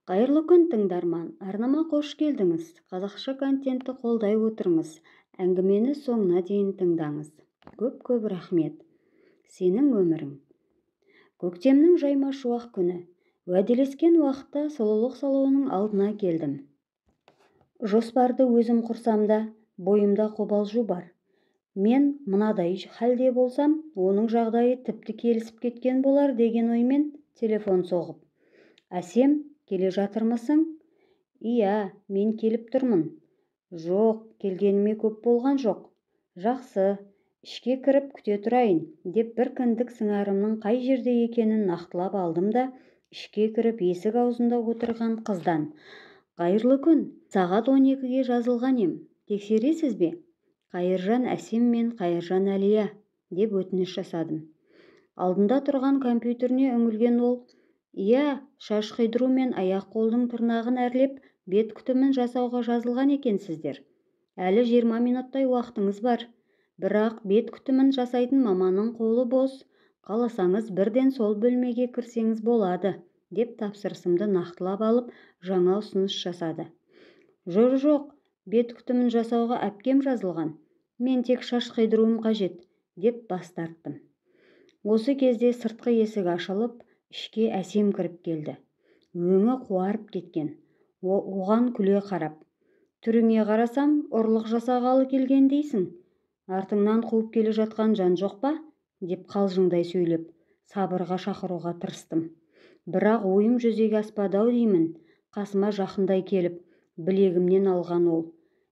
Қайырлы күн, тыңдарман! Арнама қош келдіңіз! Қазақша контентті қолдай отырыңыз. Әңгімені соңына дейін тыңдаңыз. Көп-көп рахмет. Сенің өмірің. Көктемнің жайма шуақ күні. Уәделескен уақытта сұлулық салонының алдына келдім. Жоспарды өзім құрсам да, бойымда қобалжу бар. Мен мынадай халде болсам, оның жағдайы тіпті келісіп кеткен болар деген оймен телефон соғып. Әсем, келе жатырмысың? Иә, мен келіп тұрмын. Жоқ, келгеніме көп болған жоқ. Жақсы, ішке кіріп күте тұрайын, деп бір кіндік сыңарымның қай жерде екенін нақтылап алдым да, ішке кіріп есік аузында отырған қыздан. Қайырлы күн, сағат 12-ге жазылған ем, тексересіз бе? Қайыржан Әсем мен Қайыржан Әлия, деп өтініш жасадым. Алдында тұрған компьютеріне үңілген ол, иә, шаш қидыру мен аяқ-қолдың тырнағын әрлеп, бет күтімін жасауға жазылған екенсіздер. Әлі 20 минуттай уақытыңыз бар. Бірақ бет күтімін жасайтын маманның қолы бос. Қаласаңыз бірден сол бөлмеге кірсеңіз болады, деп тапсырысымды нақтылап алып, жаңа ұсыныс жасады. Жоқ, бет күтімін жасауға әпкем жазылған. Мен тек шаш қидыруым қажет, деп бас тарттым. Осы кезде сыртқы есік ашылып, ішке Әсем кіріп келді. Өңі қуарып кеткен. Оған күле қарап, түріңе қарасам, ұрлық жасағалы келген дейсің. Артыңнан қуып келе жатқан жан жоқ па? Деп қалжыңдай сөйлеп, сабырға шақыруға тырыстым. Бірақ ойым жүзеге аспады-ау деймін. Қасыма жақындай келіп, білегімнен алған ол.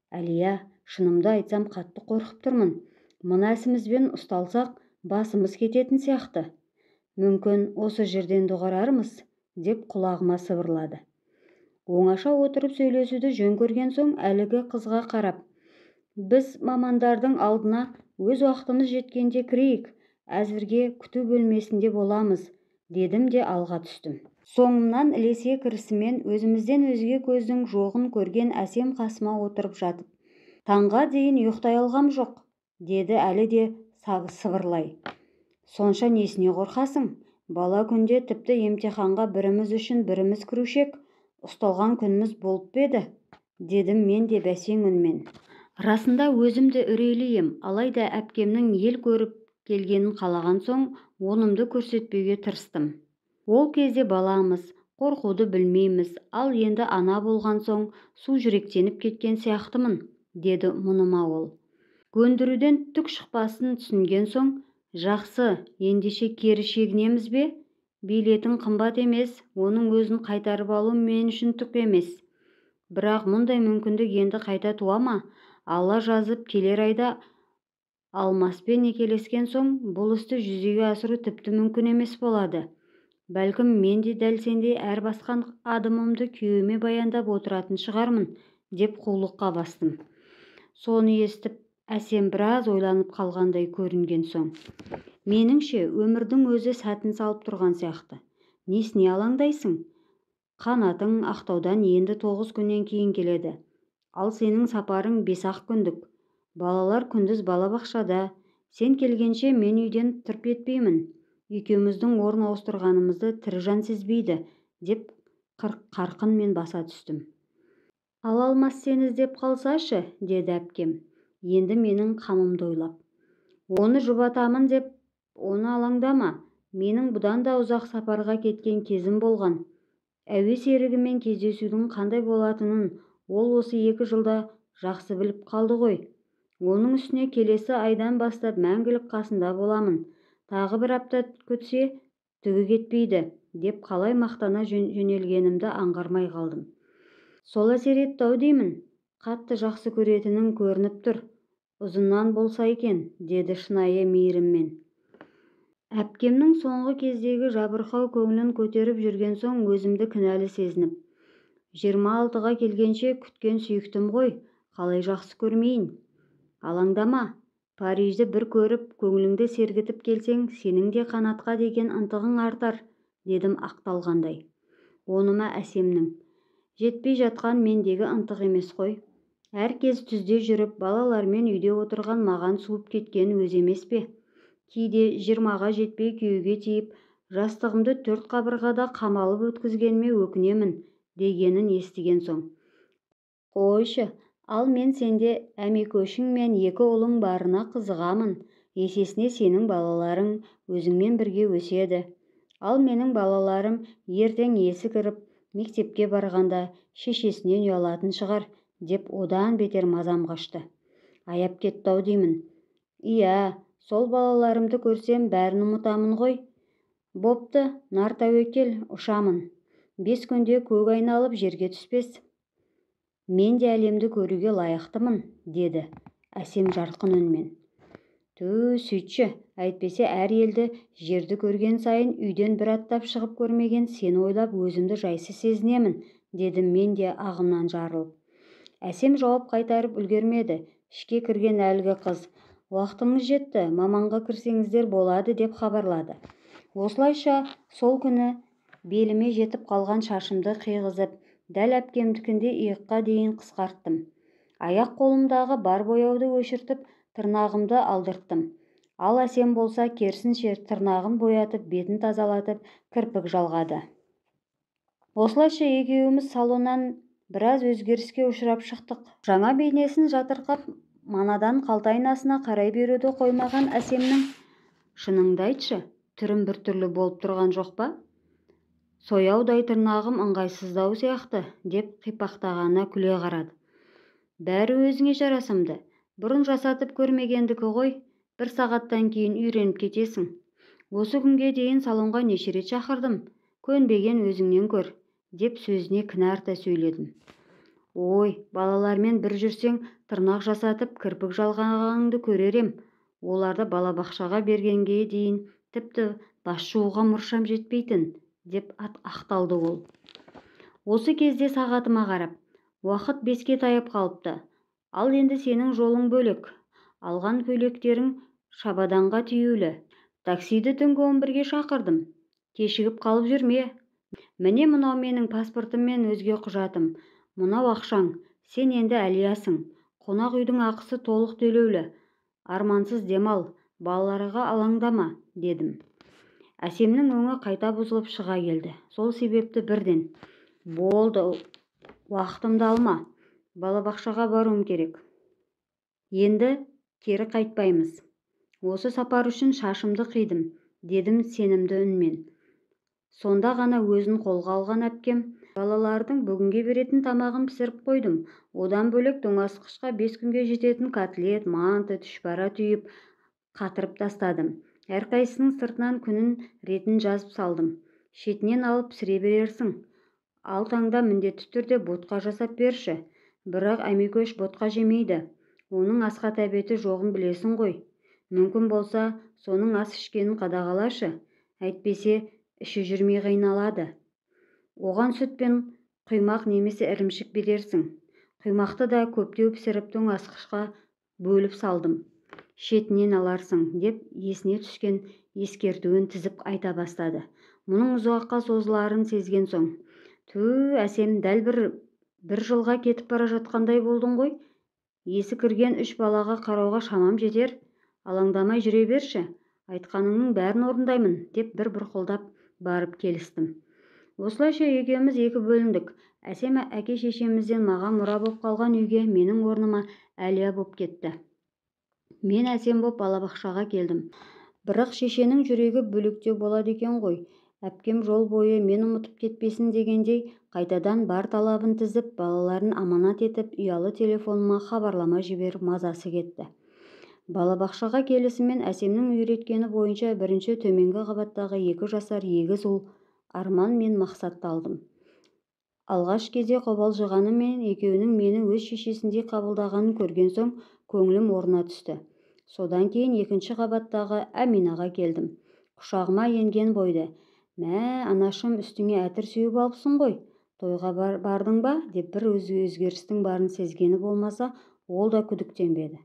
Әлия, шынымды айтсам қатты қорқып тұрмын. Мына ісімізбен ұсталсақ, басымыз кететін сияқты. Мүмкін осы жерден доғарармыз, деп құлағыма сыбырлады. Оңаша отырып сөйлесуді жөн көрген соң әлгі қызға қарап, біз мамандардың алдына өз уақытымыз жеткенде кірейік, әзірге күту бөлмесінде боламыз, дедім де алға түстім. Соңымнан ілесе кірісімен өзімізден өзге көздің жоғын көрген Әсем қасыма отырып жатып, таңға дейін ұйықтай алғам жоқ, деді әлі де сыбырлай. Сонша несіне қорқасың? Бала күнде тіпті емтиханға біріміз үшін біріміз кірушек, ұсталған күніміз болып па еді, дедім мен де бәсең үнмен. Расында өзім де үрейлі ем, алайда әпкемнің ел көріп келгенін қалаған соң, онымды көрсетпеуге тырыстым. Ол кезде баламыз, қорқуды білмейміз, ал енді ана болған соң су жүректеніп кеткен сияқтымын, деді мұныма ол. Көндіруден түк шықпасын түсінген соң, жақсы, ендеше кері шегінеміз бе? Билетің қымбат емес, оның өзін қайтарып алу мен үшін түк емес. Бірақ мұндай мүмкіндік енді қайта туа ма? Алла жазып келер айда Алмаспен некелескен соң, бұл істі жүзеге асыру тіпті мүмкін емес болады. Бәлкім мен де дәл сендей әр басқан адымымды күйеуіме баяндап отыратын шығармын, деп қулыққа бастым. Соны естіп, Әсем біраз ойланып қалғандай көрінген соң. Меніңше, өмірдің өзі сәтін салып тұрған сияқты. Несіне алаңдайсың? Қанатың Ақтаудан енді 9 күннен кейін келеді. Ал сенің сапарың 5-ақ күндік. Балалар күндіз балабақшада. Сен келгенше мен үйден тырп етпеймін. Екеуміздің орын ауыстырғанымызды тірі жан сезбейді, деп қарқынмен баса түстім. Ал Алмас сені іздеп қалсашы, деді әпкем. Енді менің қамымды ойлап. Оны жұбатамын деп, оны алаңдама. Менің бұдан да ұзақ сапарға кеткен кезім болған. Әуе серігімен кездесудің қандай болатынын ол осы 2 жылда жақсы біліп қалды ғой. Оның үстіне келесі айдан бастап мәңгілік қасында боламын. Тағы бір апта күтсе, түгі кетпейді, деп қалай мақтана жөнелгенімді аңғармай қалдым. Сол әсер етті-ау деймін. Қатты жақсы көретінің көрініп тұр. Ұзыннан болса екен, деді шынайы мейіріммен. Әпкемнің соңғы кездегі жабырқау көңілін көтеріп жүрген соң өзімді кінәлі сезініп. 26-ға келгенше күткен сүйіктім ғой, қалай жақсы көрмейін. Алаңдама, Парижді бір көріп, көңіліңді сергітіп келсең, сенің де қанатқа деген ынтығың артар, дедім ақталғандай. Оныма Әсемнің. Жетпей жатқан мендегі ынтық емес қой. Әр кез түзде жүріп, балалармен үйде отырған маған суып кеткен өзі емес пе? Кейде 20-ға жетпей күйеуге тиіп, жастығымды 4 қабырғада қамалып өткізгеніме өкінемін, Дегенін естіген соң, қойшы, ал мен сенде әмекөшің мен екі ұлың барына қызығамын. Есесіне сенің балаларың өзіңмен бірге өседі. Ал менің балаларым ертең есі кіріп мектепке барғанда шешесінен ұялатын шығар, деп одан бетер мазам қашты. Аяп кетті-ау деймін. Иә, сол балаларымды көрсем бәрін ұмытамын ғой. Бопты, нар тәуекел, ұшамын. 5 күнде көк айналып жерге түспес. Мен де әлемді көруге лайықтымын, деді әсем жарқын үнмен. Түү, сөйтші, әйтпесе әр елді жерді көрген сайын үйден бір аттап шығып көрмеген сені ойлап өзімді жайсыз сезінемін, дедім мен де ағымнан жарылып. Әсем жауап қайтарып үлгермеді. Ішке кірген әлгі қыз, уақытыңыз жетті, маманға кірсеңіздер болады, деп хабарлады. Осылайша сол күні беліме жетіп қалған шашымды қиғызып, дәл әпкемдікінде иыққа дейін қысқарттым. Аяқ қолымдағы бар бояуды өшіртіп, тырнағымды алдырттым. Ал әсем болса керісінше тырнағын боятып, бетін тазалатып, кірпік жалғады. Осылайша екеуміз салоннан біраз өзгеріске ұшырап шықтық. Жаңа бейнесін жатырқап, манадан қалта айнасына қарай беруді қоймаған әсемнің, шыныңды айтшы, түрім біртүрлі болып тұрған жоқ па? Сояудай тырнағым ыңғайсыздау сияқты, деп қипақтағанына күле қарады. Бәрі өзіңе жарасымды. Бұрын жасатып көрмегендікі ғой, бір сағаттан кейін үйреніп кетесің. Осы күнге дейін салонға неше рет шақырдым, көнбеген өзіңнен көр, деп сөзіне кінә арта сөйледім. Ой, балалармен бір жүрсең, тырнақ жасатып, кірпік жалғағаныңды көрер ем. Оларды балабақшаға бергенге дейін тіпті бас жууға мұршам жетпейтін, деп ақталды ол. Осы кезде сағатыма қарап, уақыт 5-ке таяп қалыпты. Ал енді сенің жолың бөлек. Алған көйлектерің шабаданға түюлі. Таксиді түнгі 11-ге шақырдым. Кешігіп қалып жүрме. Міне мынау менің паспортым мен өзге құжатым. Мынау ақшаң. Сен енді Әлиясың. Қонақ үйдің ақысы толық төлеулі. Армансыз демал, балаларға алаңдама, дедім. Әсемнің өңі қайта бұзылып шыға келді. Сол себепті бірден, болды, уақытымды алма. Балабақшаға баруым керек. Енді кері қайтпаймыз. Осы сапар үшін шашымды қидым, дедім сенімді үнмен. Сонда ғана өзін қолға алған әпкем, балалардың бүгінге беретін тамағын пісіріп қойдым. Одан бөлек тоңазытқышқа 5 күнге жететін котлет, манты, түшпара түйіп, қатырып тастадым. Әрқайсысының сыртынан күнін ретін жазып салдым. Шетінен алып пісіре берерсің. Ал таңда міндетті түрде ботқа жасап берші. Бірақ әмекөш ботқа жемейді. Оның асқа тәбеті жоғын білесің ғой. Мүмкін болса, соның ас ішкенін қадағалашы. Әйтпесе, іші жүрмей қиналады. Оған сүт пен құймақ немесе ірімшік берерсің. Құймақты да көптеу пісіріп тоңазытқышқа бөліп салдым. Шетінен аларсың, деп есіне түскен ескертуін тізіп айта бастады. Мұның ұзаққа созыларын сезген соң, түу, әсем, дәл бір жылға кетіп бара жатқандай болдың ғой. Есі кірген 3 балаға қарауға шамам жетер. Алаңдамай жүре берші. Айтқаныңның бәрін орындаймын, деп бір бұрқылдап барып келістім. Осылайша екеуміз екі бөліндік. Әсем әке шешемізден маған мұра боп қалған үйге менің орныма Әлия боп кетті. Мен әсем боп балабақшаға келдім. Бірақ шешенің жүрегі бөлектеу болады екен ғой. Әпкем жол бойы мен ұмытып кетпесін дегендей, қайтадан бар талабын тізіп, балаларын аманат етіп, ұялы телефоныма хабарлама жіберіп мазасы кетті. Балабақшаға келісімен әсемнің үйреткені бойынша бірінші төменгі қабаттағы 2 жасар егіз ұл Арман мен Мақсатты алдым. Алғаш кезде қобалжығанымен екеуінің мені өз шешесіндей қабылдағанын көрген соң көңілім орнына түсті. Содан кейін екінші қабаттағы Әминаға келдім. Құшағыма енген бойды, мә, анашым, үстіңе әтір сеуіп алыпсың ғой, тойға бардың ба, деп бір өзгерістің барын сезгені болмаса, ол да күдіктенбеді.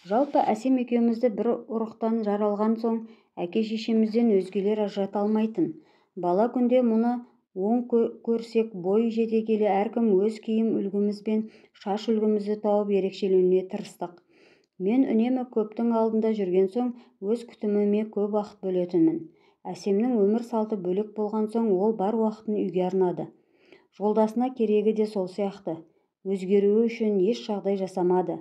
Жалпы әсем екеумізді бір ұрықтан жаралған соң әке шешемізден өзгелер ажырата алмайтын. Бала күнде мұны оң көрсек, бой жете келе әркім өз киім үлгіміз бен шаш үлгімізді тауып ерекшеленуге тырыстық. Мен үнемі көптің алдында жүрген соң өз күтіміме көп уақыт бөлетінмін. Әсемнің өмір салты бөлек болған соң ол бар уақытын үйге арнады. Жолдасына керегі де сол сияқты. Өзгеруі үшін еш жағдай жасамады.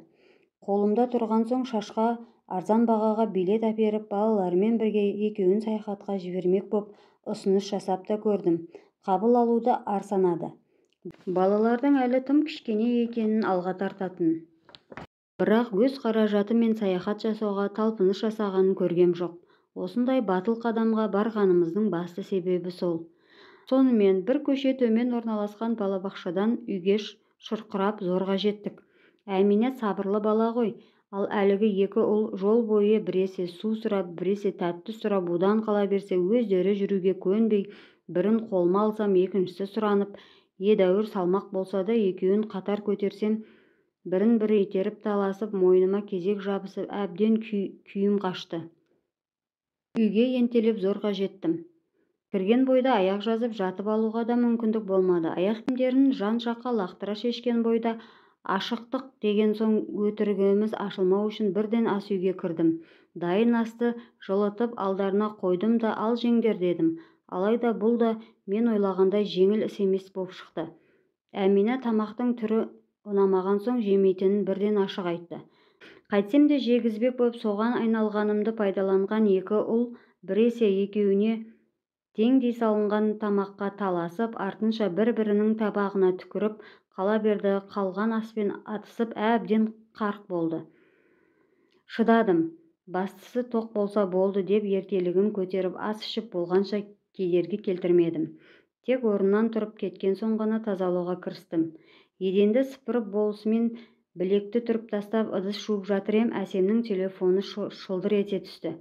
Қолымда тұрған соң шашқа арзан бағаға билет әперіп, балаларымен бірге екеуін саяхатқа жібермек боп ұсыныс жасап та көрдім. Қабыл алуды ар санады. Балалардың әлі тым кішкене екенін алға тартатын. Бірақ өз қаражатымен саяхат жасауға талпыныс жасағанын көргем жоқ. Осындай батыл қадамға барғанымыздың басты себебі сол. Сонымен бір көше төмен орналасқан балабақшадан үйге шұрқырап зорға жеттік. Әмина сабырлы бала ғой, ал әлгі екі ұл жол бойы біресе су сұрап, біресе тәтті сұрап, одан қала берсе өздері жүруге көнбей, бірін қолыма алсам, екіншісі сұранып, едәуір салмақ болса да екеуін қатар көтерсем, бірін-бірі итеріп таласып, мойныма кезек жабысып, әбден күйім қашты. Үйге ентелеп зорға жеттім. Кірген бойда аяқ жазып жатып алуға да мүмкіндік болмады. Аяқ киімдерін жан-жаққа лақтыра шешкен бойда ашықтық деген соң өтірігіміз ашылмау үшін бірден ас үйге кірдім. Дайын асты жылытып алдарына қойдым да ал жеңдер дедім. Алайда бұл да мен ойлағандай жеңіл іс емес боп шықты. Әмина тамақтың түрі ұнамаған соң жемейтінін бірден ашық айтты. Қайтсем де жегізбек боп соған айналғанымды пайдаланған екі ұл біресе екеуіне теңдей салынған тамаққа таласып, артынша бір-бірінің табағына түкіріп, қала берді қалған аспен атысып әбден қарқ болды. Шыдадым. Бастысы тоқ болса болды деп ертелігін көтеріп ас ішіп болғанша кедергі келтірмедім. Тек орнынан тұрып кеткен соң ғана тазалауға кірістім. Еденді сыпырып болысымен білекті түріп тастап ыдыс жуып жатыр ем, Әсемнің телефоны шылдыр ете түсті.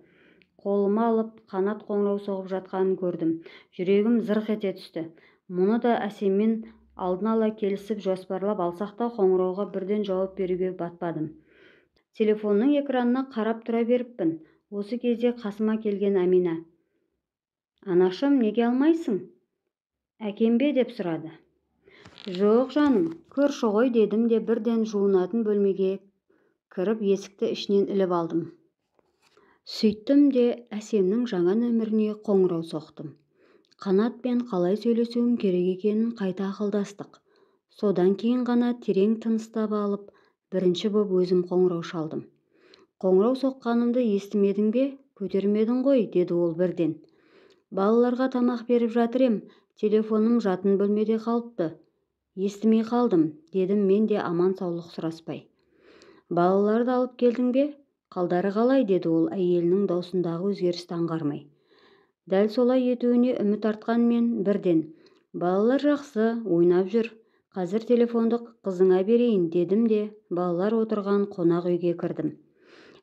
Қолыма алып Қанат қоңырау соғып жатқанын көрдім. Жүрегім зырқ ете түсті. Мұны да Әсеммен алдын ала келісіп жоспарлап алсақ та қоңырауға бірден жауап беруге батпадым. Телефонның экранына қарап тұра беріппін. Осы кезде қасыма келген Әмина: «Анашым, неге алмайсың? Әкем бе?» деп сұрады. «Жоқ жаным, көрші ғой», дедім де бірден жуынатын бөлмеге кіріп есікті ішінен іліп алдым. Сөйттім де Әсемнің жаңа нөміріне қоңырау соқтым. Қанатпен қалай сөйлесуім керек екенін қайта ақылдастық. Содан кейін ғана терең тыныстап алып, бірінші боп өзім қоңырау шалдым. «Қоңырау соққанымды естімедің бе? Көтермедің ғой», деді ол бірден. «Балаларға тамақ беріп жатыр ем, телефоным жатын бөлмеде қалыпты. Естімей қалдым», дедім мен де аман-саулық сұраспай. «Балаларды алып келдің бе? Қалдары қалай?» деді ол әйелінің даусындағы өзгерісті аңғармай. Дәл солай етуіне үміт артқан мен бірден: «Балалар жақсы, ойнап жүр. Қазір телефонды қызыңа берейін», дедім де балалар отырған қонақ үйге кірдім.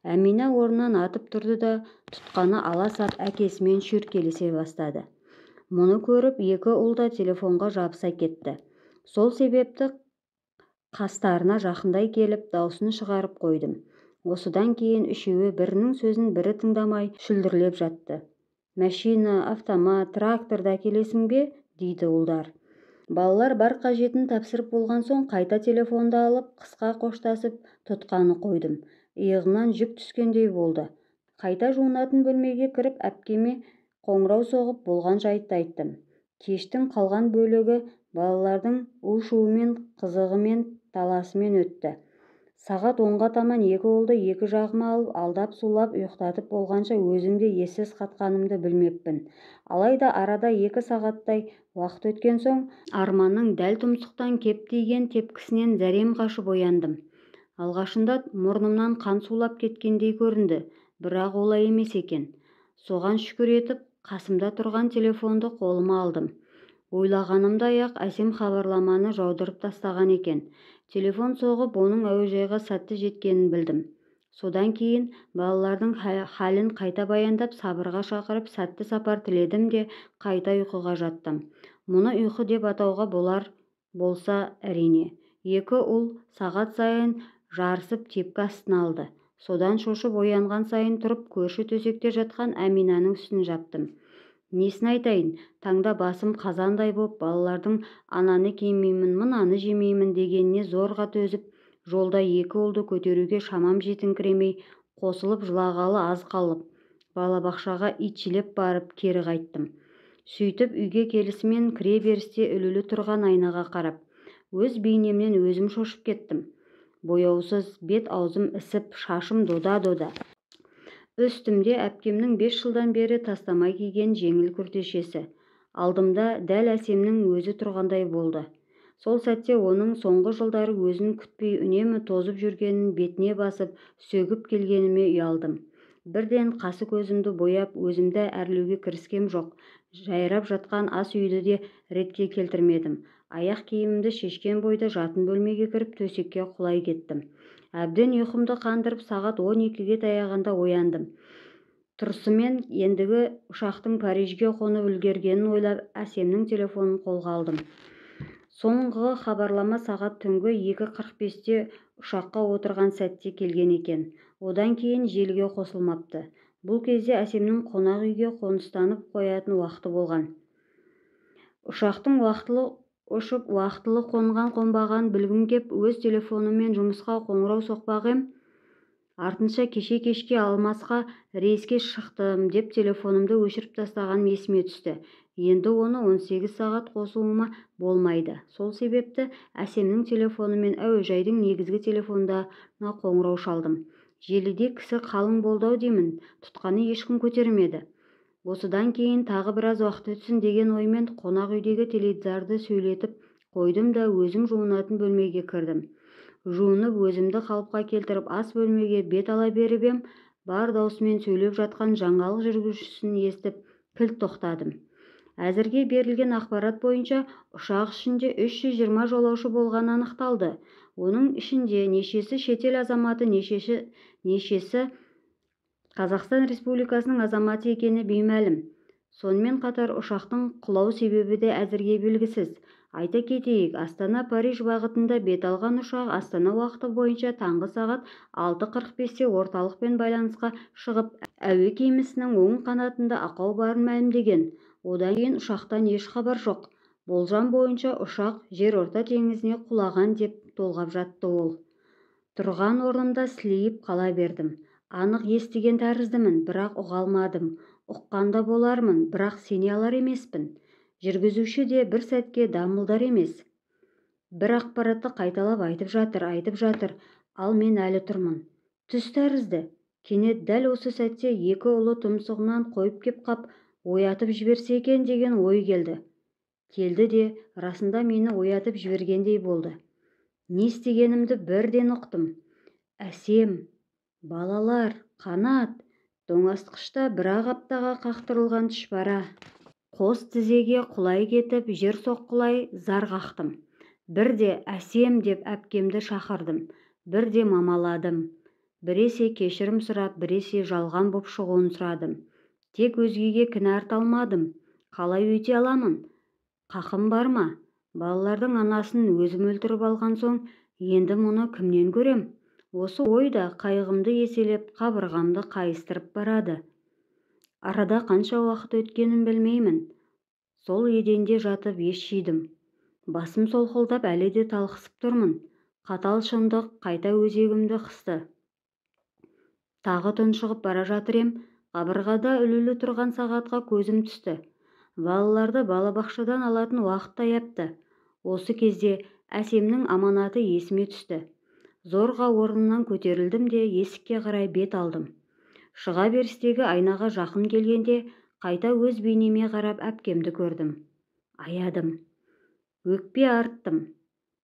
Әмина орнынан атып тұрды да тұтқаны ала сап әкесімен шүйіркелесе бастады. Мұны көріп екі ұл да телефонға жабыса кетті. Сол себепті қастарына жақындай келіп даусын шығарып қойдым. Осыдан кейін үшеуі бірінің сөзін бірі тыңдамай шүлдірлеп жатты. «Мәшина, автомат, тракторды әкелесің бе?» дейді ұлдар. Балалар бар қажетін тапсырып болған соң қайта телефонды алып, қысқа қоштасып тұтқаны қойдым. Иығымнан жүк түскендей болды. Қайта жуынатын бөлмеге кіріп әпкеме қоңырау соғып болған жайтты айттым. Кештің қалған бөлігі балалардың у-шуымен, қызығымен, таласымен өтті. Сағат 10-ға таман екі ұлды екі жағыма алып, алдап-сулап ұйықтатып болғанша өзім де ессіз қатқанымды білмеппін. Алайда арада 2 сағаттай уақыт өткен соң Арманның дәл тұмсықтан кеп тиген тепкісінен зәрем қашып ояндым. Алғашында мұрнымнан қан сулап кеткендей көрінді, бірақ олай емес екен. Соған шүкір етіп, қасымда тұрған телефонды қолыма алдым. Ойлағанымдай-ақ Әсем хабарламаны жаудырып тастаған екен. Телефон соғып, оның әуежайға сәтті жеткенін білдім. Содан кейін балалардың халін қайта баяндап, сабырға шақырып, сәтті сапар тіледім де қайта ұйқыға жаттым. Мұны ұйқы деп атауға болар болса әрине. Екі ұл сағат сайын жарысып тепкі астына алды. Содан шошып оянған сайын тұрып, көрші төсекте жатқан Әминаның үстін жаптым. Несін айтайын, таңда басым қазандай боп, балалардың ананы кимеймін, мынаны жемеймін дегеніне зорға төзіп, жолда екі ұлды көтеруге шамам жетіңкіремей, қосылып жылағалы аз қалып, балабақшаға итшілеп барып кері қайттым. Сөйтіп үйге келісімен кіре берісте ілулі тұрған айнаға қарап, өз бейнемнен өзім шошып кеттім. Бояусыз, бет аузым ісіп, шашым дода-дода. Үстімде әпкемнің 5 жылдан бері тастамай киген жеңіл күртешесі. Алдымда дәл Әсемнің өзі тұрғандай болды. Сол сәтте оның соңғы жылдары өзін күтпей үнемі тозып жүргенін бетіне басып, сөгіп келгеніме ұялдым. Бірден қасы көзімді бояп, өзімді әрлеуге кіріскем жоқ. Жайрап жатқан ас үйді де ретке келтірмедім. Аяқ киімімді шешкен бойда жатын бөлмеге кіріп, төсекке құлай кеттім. Әбден ұйқымды қандырып, сағат 12-ге таяғанда ояндым. Тұрысымен ендігі ұшақтың Парижге қонып үлгергенін ойлап, Әсемнің телефонын қолға алдым. Соңғы хабарлама сағат түнгі 2:45-те ұшаққа отырған сәтте келген екен. Одан кейін желіге қосылмапты. Бұл кезде Әсемнің қонақ үйге қоныстанып қоятын уақыты болған. Ұшақтың уақытылы ұшып, уақытылы қонған-қонбағанын білгім кеп, өз телефоныммен жұмысқа қоңырау соқпақ ем. Артынша кеше кешке Алмасқа рейске шықтым деп телефонымды өшіріп тастағаным есіме түсті. Енді оны 18 сағат қосуыма болмайды. Сол себепті Әсемнің телефонымен әуежайдың негізгі телефонына қоңырау шалдым. Желіде кісі қалың болды-ау деймін, тұтқаны ешкім көтермеді. Осыдан кейін тағы біраз уақыт өтсін деген оймен қонақ үйдегі теледидарды сөйлетіп қойдым да өзім жуынатын бөлмеге кірдім. Жуынып өзімді қалыпқа келтіріп ас бөлмеге бет ала беріп ем, бар даусымен сөйлеп жатқан жаңалық жүргізушісін естіп кілт тоқтадым. Әзірге берілген ақпарат бойынша ұшақ ішінде 320 жолаушы болғаны анықталды. Оның ішінде нешесі шетел азаматы, нешесі Қазақстан Республикасының азаматы екені беймәлім. Сонымен қатар ұшақтың құлау себебі де әзірге белгісіз. Айта кетейік, Астана-Париж бағытында бет алған ұшақ Астана уақыты бойынша таңғы сағат 6:45-те орталықпен байланысқа шығып, әуе кемесінің оң қанатында ақау барын мәлімдеген. Одан кейін ұшақтан еш хабар жоқ. Болжам бойынша ұшақ Жерорта теңізіне құлаған деп толғап жатты ол. Тұрған орнымда сілейіп қала бердім. Анық естіген тәріздімін, бірақ ұға алмадым. Ұққан да болармын, бірақ сене алар емеспін. Жүргізуші де бір сәтке дамылдар емес. Бір ақпаратты қайталап айтып жатыр, айтып жатыр, ал мен әлі тұрмын. Түс тәрізді. Кенет дәл осы сәтте екі ұлы тұмсығынан қойып кеп қап, оятып жіберсе екен деген ой келді. Келді де, расында мені оятып жібергендей болды. Не істегенімді бірден ұқтым. Әсем, балалар, Қанат, тоңазытқышта бір-ақ аптаға қақтырылған түшпара. Қос тізеге құлай кетіп, жер соққылай зар қақтым. Бірде Әсем деп әпкемді шақырдым, бірде мамаладым. Біресе кешірім сұрап, біресе жалған боп шығуын сұрадым. Тек өзгеге кінә арта алмадым. Қалай өте аламын? Қақым бар ма? Балалардың анасын өзім өлтіріп алған соң, енді мұны кімнен көрем? Осы ой да қайғымды еселеп, қабырғамды қайыстырып барады. Арада қанша уақыт өткенін білмеймін. Сол еденде жатып ес жидым. Басым солқылдап әлі де талықсып тұрмын. Қатал шындық қайта өзегімді қысты. Тағы тұншығып бара жатыр ем, қабырғада ілулі тұрған сағатқа көзім түсті. Балаларды балабақшадан алатын уақыт таяпты. Осы кезде Әсемнің аманаты есіме түсті. Зорға орнымнан көтерілдім де есікке қарай бет алдым. Шыға берістегі айнаға жақын келгенде қайта өз бейнеме қарап әпкемді көрдім. Аядым. Өкпе арттым.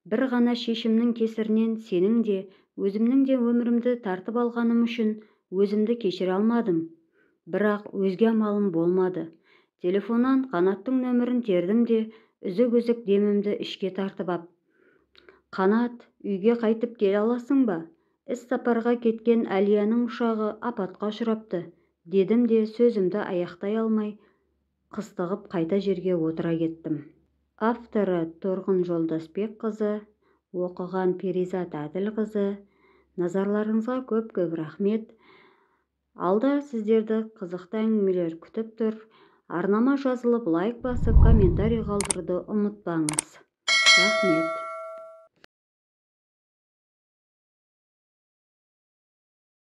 Бір ғана шешімнің кесірінен сенің де, өзімнің де өмірімді тартып алғаным үшін өзімді кешіре алмадым. Бірақ өзге амалым болмады. Телефоннан Қанаттың нөмірін тердім де, үзік-үзік демімді ішке тартып ап. Қанат, үйге қайтып келе аласың ба? Іс сапарға кеткен Әлияның ұшағы апатқа ұшырапты, дедім де сөзімді аяқтай алмай, қыстығып қайта жерге отыра кеттім. Авторы Торғын Жолдасбекқызы, оқыған Перизат Әділқызы. Назарларыңызға көп-көп рахмет. Алда сіздерді қызықты әңгімелер күтіп тұр. Арнама жазылып, лайк басып, комментарий қалдыруды ұмытпаңыз. Рахмет.